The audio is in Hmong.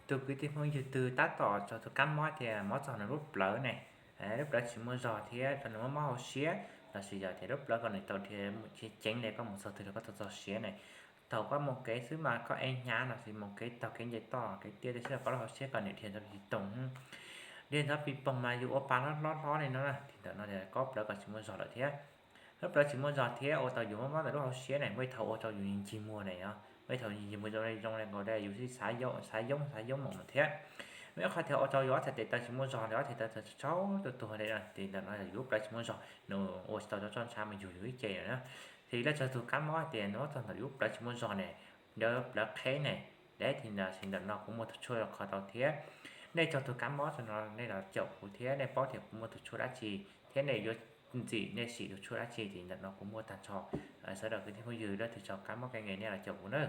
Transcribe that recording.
Tus kwv tij phooj ywg twg tab tom raug tus kab mob tias mob txog nws lub plawv ne, lub plawv tsis muaj zog thiab nws mob mob hauv siab, los sis yog tias lub plawv kom nws tau dhia ceev ceev li, koj mus txog twg los koj tau txog siav ne, thaum koj mus kev xwb mas koj ev hnyav los sis mus kev taug kev nce toj kev tiaj tiaj xwb los koj lub hauv siab kom nws dhia ntxov pis poog, dhia ntxov pis poog mas yus ua pa hlob hlob hlob li no na, ces ntawm no koj plawv kom tsis muaj zog lawm thiab. Lub plawv tsis muaj zog thiab ua tau yus mob mob ntawm lub hauv siab ne, muaj ib thaum ua rau yus ncig muag ne os, muaj ib thaum ncig muag zoo li zoo li nkaus li yus xav yus xav yoob xav yoob mus thiab. Muaj ib qhov tias ua rau yus ob txhais tes taw tsis muaj zog li, ob txhais tes taw tsaug tsaug tuag tuag li, ces ntawm no yus lub plawv tsis muaj zog, nws ua tsis tau cov roj ntsha mus yug yus ib ce lawm na. Ces lawv txog tus kab mob tias nws mob txog ntawm yus lub plawv tsis muaj zog ne, yog lub plawv qheb ne, deb tiag ntawd ces ntawm no kuv muaj tus tshuaj qhov tau thiab. Nej raug tus kab mob no nej los caum kuv thiab nej paub tias kuv muaj tus tshuaj dab tsi thiab nej yuav ntxim nej sim tus tshuaj dab tsi ces ntawm no kuv muaj tag nrho. Sawv daws kwv tij phooj ywg leej twg raug kab mob kev nkees nej los caum kuv na.